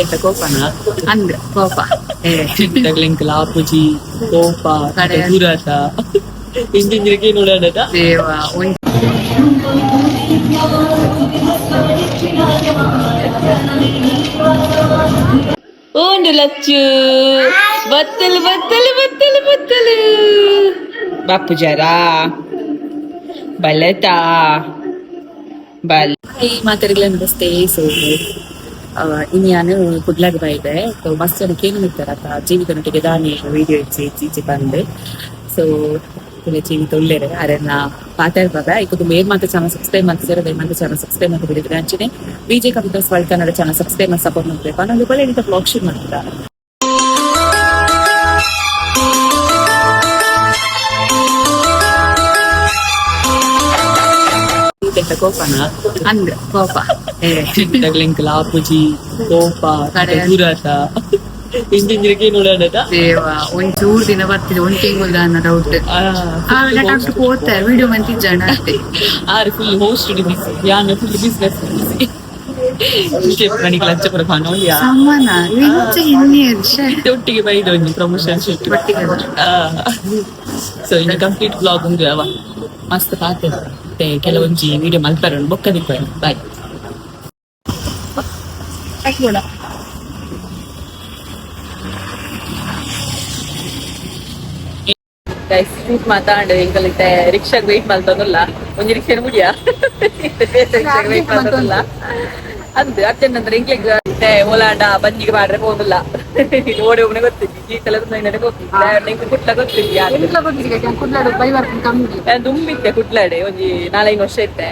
ಎಂತ ಕೋಪನ? ಅಂದ್ ಕೋಪ. ಎಂಕಲ ಆಪುಜಿ ಕೋಪ. ಕಡೆ. ಗುರಾಟ ಇಂಜಿನಿಯರ್ಗೆ ನೋಡೋಣ. ದೇವ ಒಂಜಿ ಓಂಡು ಲಚ್ಚು ಬತ್ತಲು ಬತ್ತಲು ಬತ್ತಲು ಬತ್ತಲು ಬಾಪುಜಾರಾ ಬಲತಾ ಬಲ್. ಮಾತಾಡಿಗಳ ನಮಸ್ತೆ. ಸೊ ಇನ್ಯಾನು ಕುಡ್ಲಾಗ ಬೈದೆ. ಸೊ ಮಸ್ತ್ ಜನ ಕೇನು ಮಿತ್ತಾರ ಜೀವಿತನೊಟ್ಟಿಗೆ ದಾನಿ ವಿಡಿಯೋ ಇಚ್ಚಿ ಇಚ್ಚಿ ಇಚ್ಚಿ ಬಂದು. ಸೊ ಜೀವಿತ ಒಳ್ಳೆರೆ ಅರೆನ ಮಾತಾಡ್ಬಾಗ ಈಗ ಮೇರ್ ಮಾತ್ರ ಚಾನಲ್ ಸಬ್ಸ್ಕ್ರೈಬ್ ಮಾಡ್ತಿದ್ದಾರೆ, ದಯ ಮಾತ್ರ ಚಾನಲ್ ಸಬ್ಸ್ಕ್ರೈಬ್ ಮಾಡಿ ಬಿಡಿದ್ರೆ. ಅಂಚನೆ Vijay Kavitha's world Kannada channel subscribe ಮಾಡಿ ಸಪೋರ್ಟ್ ಮಾಡಬೇಕು. ಅನ್ನೋದು ಬಳೆ ಇಂಥ ಬ್ಲಾಗ್ ಶೂಟ್ ಮಾಡ್ತಾರೆ. ಎಂತ ಕೋಪನ? ಅಂದ್ ಕೋಪ. ಎಂಕಲ ಆಪುಜಿ ಕೋಪ. ಕಡೆ. ಗುರಾಟ ಇಂಜಿನಿಯರ್ಗೆ ನೋಡೋಣ. ದೇವ ಒಂಚೂರು ದಿನ ಬರ್ತಿದೆ, ಒಂದ್ ತಿಂಗಳು ದಾನ ಡೌಟ್. ಆಮೇಲೆ ಡಾಕ್ಟರ್ ಹೋಗ್ತಾರೆ, ವಿಡಿಯೋ ಮಂತಿಜ್ಜಾಣ ಅಷ್ಟೇ. ಆರು ಫುಲ್ ಹೋಸ್ಟ್ ಬಿಸಿ, ಯಾನ್ ಫುಲ್ ಬಿಸ್ನೆಸ್ ಬಿಸಿ. ಮಣಿಗೆ ಲಂಚ ಪುರ ಪಾನೋಲಿಯಾ. ಸಮಾನ ಇಂಚ ಹಿನ್ನೆ ಶ್ಯೆ. ಒಟ್ಟಿಗೆ ಬೈದ ಒಂಜಿ ಪ್ರಮೋಷನ್ ಶೂಟ್. ಒಟ್ಟಿಗೆ. ಸೊ ಇನ್ನು ಕಂಪ್ಲೀಟ್ ಬ್ಲಾಗ್ ಉಂದು ಅವ ಮಸ್ತ್ ಪಾತೆ ಮತ್ತೆ ಕೆಲವೊಂಜಿ ವಿಡಿಯೋ ಮಲ್ಪರ ಬೊಕ್ಕ ದಿಕ್ಕ. ಬಾಯ್. ಗೈಸ್, ಶೂಟ್ ಮಾತಾಂಡ್ ಎಂಕಲಿತ್ತೆ ರಿಕ್ಷಾಗ್ ವೆಯ್ಟ್ ಮಲ್ತೊಂದುಲ್ಲ. ಒಂಜಿ ರಿಕ್ಷಾ ಮುಡಿಯಾ, ರಿಕ್ಷಾಗ್ ವೆಯ್ಟ್ ಮಲ್ತೊಂದುಲ್ಲ. ಅಂದ್ ಅರ್ಜೆಂಟ್ ಅಂದ್ರೆ ಎಂಕ್ಲೆಗ್ ಇತ್ತೆ ಓಲಾಂಡ ಬಂಜಿಗೆ ಪಾಡ್ರೆ ಪೋದುಲ್ಲ. ಓಡಿ ಒಬ್ಬನೇ ಗೊತ್ತಿದ್ದಿ ಜೀತಲ ಗೊತ್ತಿಲ್ಲ, ಎಂಕ್ ಕುಟ್ಲ ಗೊತ್ತಿದ್ದಿ ಯಾರು. ಎಂಟ್ಲ ಗೊತ್ತಿದೆ ಕುಡ್ಲಾಡು ಬೈ ಬರ್ತೀನಿ ಕಮ್ಮಿ. ನಾನು ದುಂಬಿತ್ತೆ ಕುಟ್ಲಾಡೆ ಒಂಜಿ ನಾಲೈದು ವರ್ಷ ಇತ್ತೆ.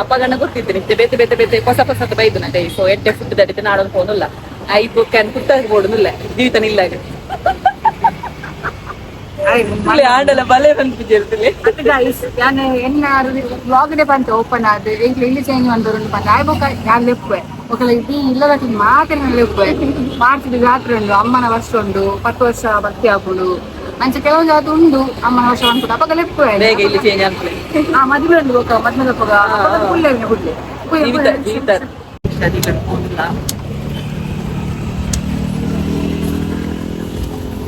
ಅಪ್ಪಗಣ್ಣ ಗೊತ್ತಿತ್ತು. ನಿತ್ತೆ ಬೇತೆ ಬೇತೆ ಬೇತೆ ಹೊಸ ಹೊಸ ಬೈದು ನಟೆ. ಸೊ ಎಟ್ಟೆ ಫುಡ್ ದಡಿತೆ ನಾಡೊಂದು ಪೋನುಲ್ಲ. ಐದು can ಪುಟ್ಟ ಬೋಡುನಿಲ್ಲ ಜೀವಿತ ನಿಲ್ಲಾಗ ಆಂಡಲ ಬಲೆ ಬಂದ್ಬಿಟ್ಟಿರ್ತೀನಿ. ಗೈಸ್, ಯಾನ್ ಎನ್ನ ಬ್ಲಾಗ್ ಡೇ ಪಂತೆ ಓಪನ್ ಆದ್ ಎಂಕ್ಲ ಇಲ್ಲಿ ಚೇಂಜ್ ಮಂದರುಂಡು ಪಂತೆ ಆಯ್ ಬೊಕ ಯಾನ್ ಲೆಪ್ಪುವೆ. ಒಕಲ ಇಡೀ ಇಲ್ಲದ ಮಾತ್ರ ಲೆಪ್ಪುವೆ. ಮಾರ್ಚ್ ಜಾತ್ರೆ ಉಂಡು, ಅಮ್ಮನ ವರ್ಷ ಉಂಡು, 10 ವರ್ಷ ಭರ್ತಿ ಆಪುಂಡು. ಅಂಚ ಕೆಲವೊಂದು ಜಾತಿ ಉಂಡು, ಅಮ್ಮನ ವರ್ಷ ಅನ್ಪುಂಡು, ಅಪಗ ಲೆಪ್ಪುವೆ. ಬೇಗ ಇಲ್ಲಿ ಚೇಂಜ್ ಆಗ್ತದೆ. ಆ ಮದ್ವೆ ಉಂಡು ಬೊಕ ಮದ್ವೆ ಅಪಗ ಕುಲ್ಲೆ ಕುಡ್ಲೆ. ಜೀವಿತ ಜೀವಿತ ಪೋನುಲ್ಲ.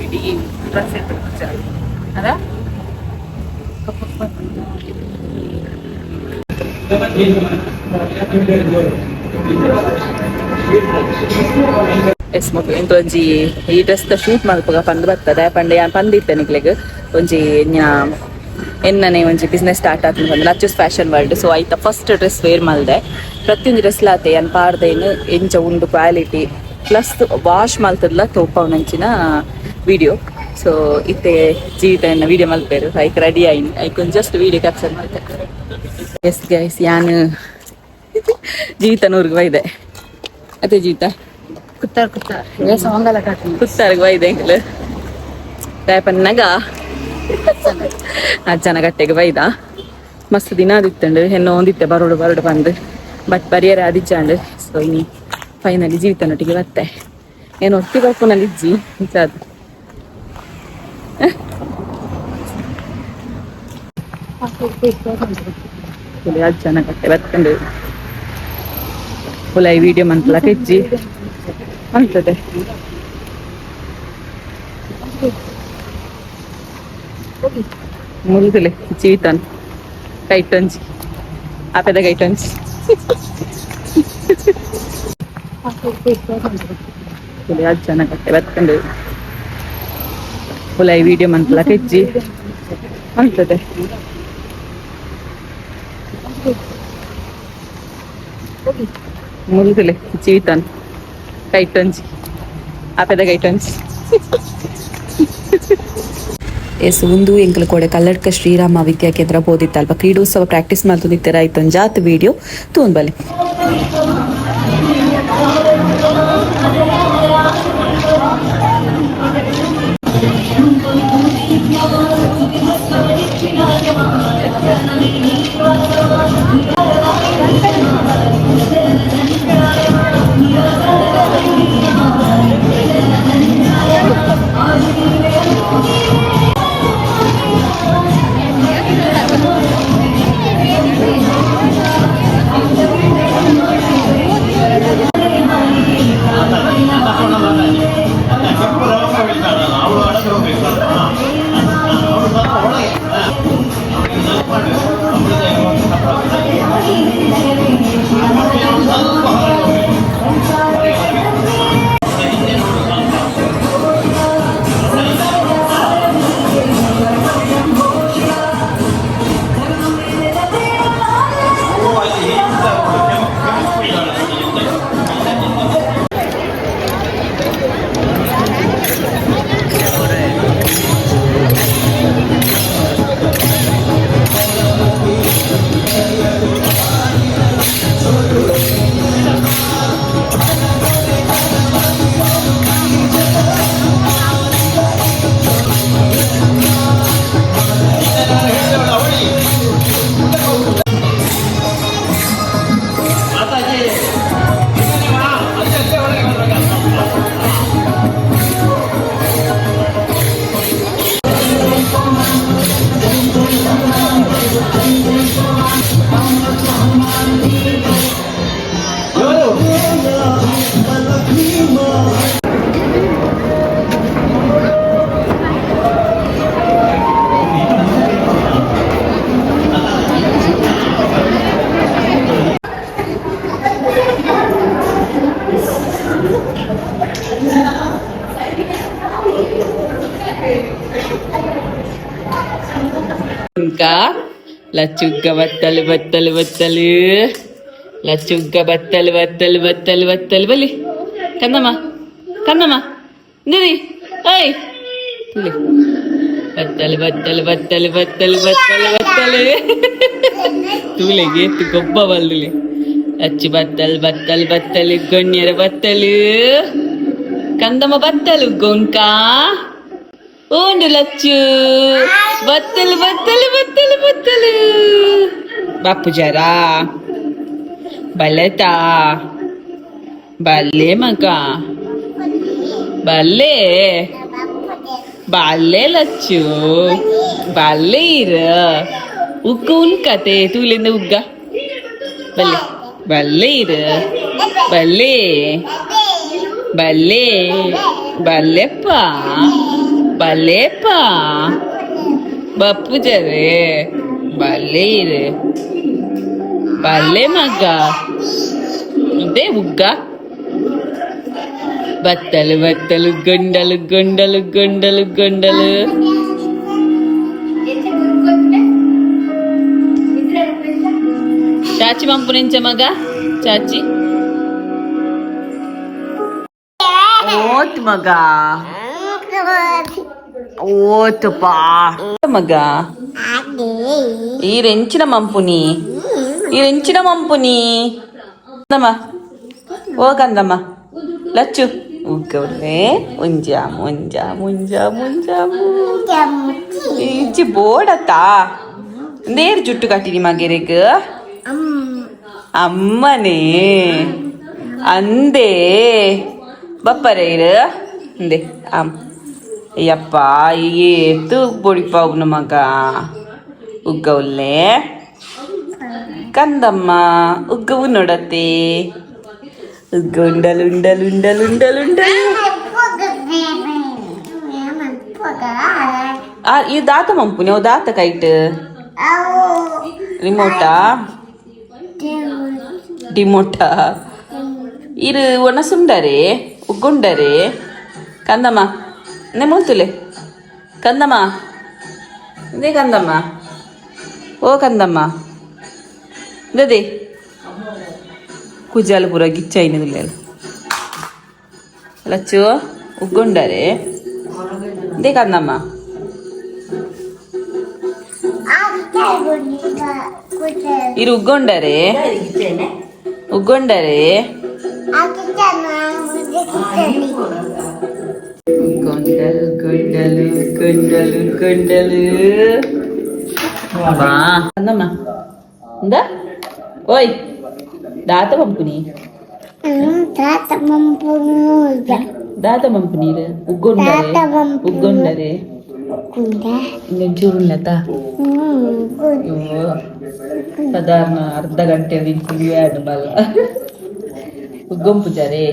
ಇಡೀ ಡ್ರೆಸ್ ಅದ. ಎಸ್ ಮೊಕ್ಲು ಇಂತ ಒಂಜಿ ಈ ಡ್ರೆಸ್ ದ ಶೂಟ್ ಮಲ್ಪುಗ ಪಂದ್ ಬರ್ತದೆ ಪಂಡ ಯಾನ್ ಪಂದಿತ್ತೆ ನಿಕ್ಲೆಗ್ ಒಂಜಿ ಎನ್ನನೆ ಒಂಜಿ ಬಿಸ್ನೆಸ್ ಸ್ಟಾರ್ಟ್ ಆತ್ಂಡ್ ಪಂದ್, ಲಚ್ಚುಸ್ ಫ್ಯಾಷನ್ ವರ್ಲ್ಡ್. ಸೊ ಐತ ಫಸ್ಟ್ ಡ್ರೆಸ್ ವೇರ್ ಮಲ್ದೆ. ಪ್ರತಿಯೊಂಜಿ ಡ್ರೆಸ್ ಲಾತೆ ಯಾನ್ ಪಾಡ್ದೇನು ಎಂಚ ಉಂಡು ಕ್ವಾಲಿಟಿ ಪ್ಲಸ್ ವಾಶ್ ಮಲ್ತದ್ಲ ತೋಪವನಂಚಿನ ವಿಡಿಯೋ. ಸೊ ಇತ್ತೆ ಜೀವಿತ ಎನ್ನ ವಿಡಿಯೋ ಮಲ್ಪೇರು. ಐಕ್ ರೆಡಿ ಆಯ್ನ್, ಐಕ್ ಒಂಜಿ ಜಸ್ಟ್ ವಿಡಿಯೋ ಕ್ಯಾಪ್ಚರ್ ಮಲ್ತೆ. ಎಸ್ ಗೈಸ್, ಯಾನ್ ಜೀವಿತ ನೂರ್ಗ್ ಬೈದೆ ಅದೇ ಜೀವಿತ. ಕುತ್ತಾರ್ ಕುತ್ತಾರ್ ಸಾಂಗ್ ಎಲ್ಲ ಕಾಟ್ನಿ. ಕುತ್ತಾರ್ಗ್ ಬೈದೆ ಎಂಕ್ಲು ದಾಯಪನ್ನಗ ಅಜ್ಜನ ಗಟ್ಟೆಗೆ ಬೈದ. ಮಸ್ತ್ ದಿನ ಆದಿತ್ತಂಡು ಹೆಣ್ಣು ಒಂದಿತ್ತೆ ಬರೋಡು ಬರೋಡು ಬಂದು, ಬಟ್ ಬರಿಯರೆ ಆದಿಚ್ಚಾಂಡು. ಸೊ ಇನಿ ಫೈನಲಿ ಜೀವಿತನೊಟ್ಟಿಗೆ ಬತ್ತೆ. ಏನು ಒತ್ತಿ ಬರ್ಪುನಲ್ಲಿ ಇಜ್ಜಿ ಅದು. ಅಜ್ಜನ ಕಟ್ಟೆ ಬತ್ತಂಡು ಹುಲಾಯಿ ವಿಡಿಯೋ ಮಂತ್ಲಕ ಇಜ್ಜಿ ಅಂತದೆ. ಮುಗಿದುಲೆ ಜೀವಿತಾನ್ ಕೈಟೊಂಜಿ ಆಪೆದ ಕೈಟೊಂಜಿ ಅಜ್ಜನ ಕಟ್ಟೆ ಬತ್ತಂಡು ಹುಲಾಯಿ ವಿಡಿಯೋ ಮಂತ್ಲಕ ಇಜ್ಜಿ ಅಂತದೆ. ಮುಗಿದುಲೆ ಜೀವಿತಾನ್ ಕೈಟೊಂಜಿ ಆಪೆದ ಕೈಟೊಂಜಿ. ಎಸ್, ಉಂದು ಎಂಕಲ್ ಕೋಡೆ ಕಲ್ಲಡ್ಕ ಶ್ರೀರಾಮ ವಿದ್ಯಾಕೇಂದ್ರ ಬೋದಿತ್ತ ಅಲ್ಪ ಕ್ರೀಡೋತ್ಸವ ಪ್ರಾಕ್ಟೀಸ್ ಮಲ್ತೊಂದಿತ್ತೆರ್. ಐತೊಂಜಾತ್ ವಿಡಿಯೋ ತೂವೊಂದು ಬಲೆ. ఇంకా లచ్చుగ్గ బత్తలు బత్తలు బత్తలు లచ్చుగ్గ బత్తలు బత్తలు బత్తలు బత్తలు బలి కందమ్మ కందమ్మ ఇందిది ఓయ్ తులి బత్తలు బత్తలు బత్తలు బత్తలు బత్తలు బత్తలు తూలే గేత్తు గొప్ప బల్లులే అచ్చి బత్తలు బత్తలు బత్తలు గొన్నెర బత్తలు కందమ్మ బత్తలు గొంక ఓండు లచ్చు బత్తలు బత్తలు బత్తలు బత్తలు బాపుజారా బలతా బల్లే మగ బల్లే బల్లే లచ్చు బల్లే ఇర ఉగ్గు ఉన్కతే తూలింద ఉగ్గ బల్లే బల్లే ఇర బల్లే బల్లే బల్లెప్ప బల్లేప్ప బప్పుజరే బల్లే ఇరు బల్లే మగ్గ ఇదే ఉగ్గ బత్తలు బత్తలు గొండలు గొండలు గొండలు గొండలు. చాచి పంపు నుంచే మగ చాచి ఓత్ మగ ఓతుపా మగ ఈ రెంచిన మంపుని ఈ రెంచిన మంపుని కందమ్మ ఓ కందమ్మ లచ్చు ఉగ్గవులే ఉంజాము ఉంజాము ఉంజాము ఉంజాము ఇచ్చి బోడతా నేరు జుట్టు కట్టిని మగెరెగ్ అమ్మనే అందే బప్పరేరు అందే అమ్ ಅಯ್ಯಪ್ಪ ಏತು ಬೊಡಿಪಾವು ಮಗ ಉಗ್ಗವುಲ್ಲೆ ಕಂದಮ್ಮ ಉಗ್ಗವು ನೋಡತ್ತೆ ಉಗ್ಗ ಉಂಡಲು ಉಂಡಲು ಉಂಡಲು ಉಂಡಲು ಉಂಡಲು. ಈ ದಾತ ಮಂಪುನಿ ಅವು ದಾತ ಕೈಟ್ ರಿಮೋಟಾ ಡಿಮೋಟಾ ಇರು ಒಣಸುಂಡರೆ ಉಗ್ಗುಂಡರೆ ಕಂದಮ್ಮ నే మూతులే కందమ్మ ఇదే కందమ్మ ఓ కందమ్మ ఇదే కుజాలు పూర గిచ్చయినది లేదు లచ్చు ఉగ్గుండరే ఇదే కందమ్మ ఇరు ఉగ్గుండరే ఉగ్గుండరే కొండలు కొండలు కొండలు కొండలు. బా కందమ్మ ఉందా ఓయ్ దాత పంపుని దాత పంపునీరు ఉగ్గుండరే ఉగ్గుండరే ಇಂಚೂರುಲ್ಲತ ಸಾಧಾರಣ ಅರ್ಧ ಗಂಟೆ ತಿಂದು ಬಲ್ಲ ಉಗ್ಗೊಂಪುಜಾರೆ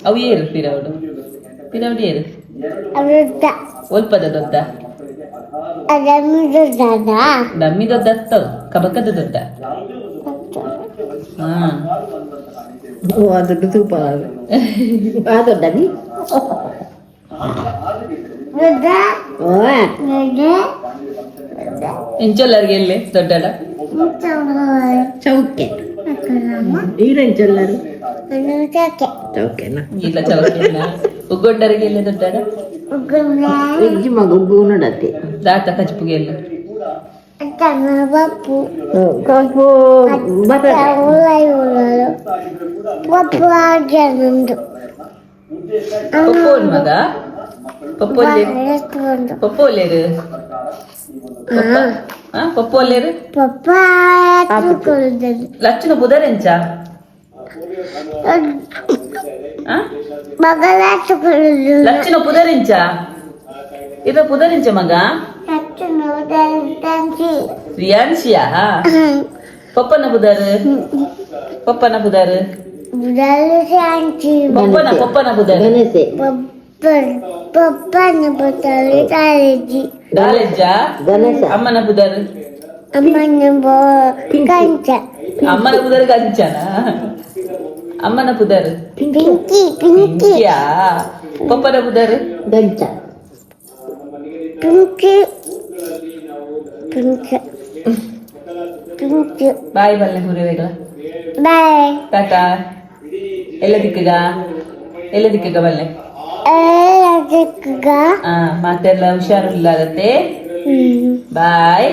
ಅವು ಏರು ಪಿರವಡು ಪಿರವಡು ಏರು ಒಲ್ಪದ ದೊಡ್ಡ ದಮ್ಮಿ ದೊಡ್ಡ ಅತ್ತವು ಕಬಕದ ದೊಡ್ಡ. ಹಾ. ದೊಡ್ಡ ತೂಪ ಆ ದೊಡ್ಡದಿ. ಎಂಚೊಲ್ಲರಿಗೆ ಎಲ್ಲಿ ದೊಡ್ಡಡ? ಚೌಕೆ ಈರೆಂಚೊಲ್ಲರು ಚೌಕೆನಾ? ಇಲ್ಲ ಚೌಕೆನ. ಉಗ್ಗೊಂಡರಿಗೆ ಎಲ್ಲಿ ದೊಡ್ಡಡ? ಇಜ್ಜಿ ಮಗ ಉಗ್ಗು ನೋಡತ್ತೆ. ದಾತ ಕಜ್ಪುಗೆ ಎಲ್ಲ. ಕಪ್ಪು ಪಪ್ಪು ಮಗ ಪಪ್ಪು ಒಲ್ಲೇರು ಪಪ್ಪು ಒಲ್ಲೇರು ಪಪ್ಪು ಒಲ್ಲೇರು ಲಚ್ಚುನ ಬುಧರೆಂಚ? ಲಚ್ಚುನ ಪುದರೆಂಚ ಇದ ಪುದರೆಂಚ ಮಗ? ರಿಯಾನ್ಶಿಯಾ. ಪಪ್ಪನ ಬುದಾರು ಪಪ್ಪನ ಬುದಾರು ಪಪ್ಪನ ಪಪ್ಪನ ಬುದಾರು ದಾಲೆಜ್ಜ ಅಮ್ಮನ ಬುದಾರು ಅಮ್ಮನ ಬುದಾರು ಕಂಚನ. ಅಮ್ಮನ ಪುದರ್? ಪಿಂಕಿ, ಪಿಂಕಿ. ಪಿಂಕಿಯಾ? ಪಪ್ಪನ ಪುದರ್? ದೊಡ್ಡ ಪಿಂಕಿ, ಪಿಂಕಿ, ಪಿಂಕಿ. ಬಾಯ್ ಬಲ್ಲೆ ಪೂರೆಗಳ. ಬಾಯ್. ಟಾಟಾ. ಎಲ್ಲ ದಿಕ್ಕಗ, ಎಲ್ಲ ದಿಕ್ಕಗ ಬಲ್ಲೆ. ಎಲ್ಲ. ಆ ಮಾತೆಲ್ಲ ಹುಷಾರಿಲ್ಲ ಆಗತ್ತೆ. ಬಾಯ್.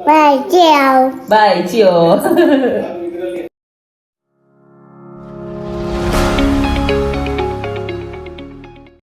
ಬಾಯ್, ಚಿಯಾವ್. ಬಾಯ್, ಚಿಯೋ.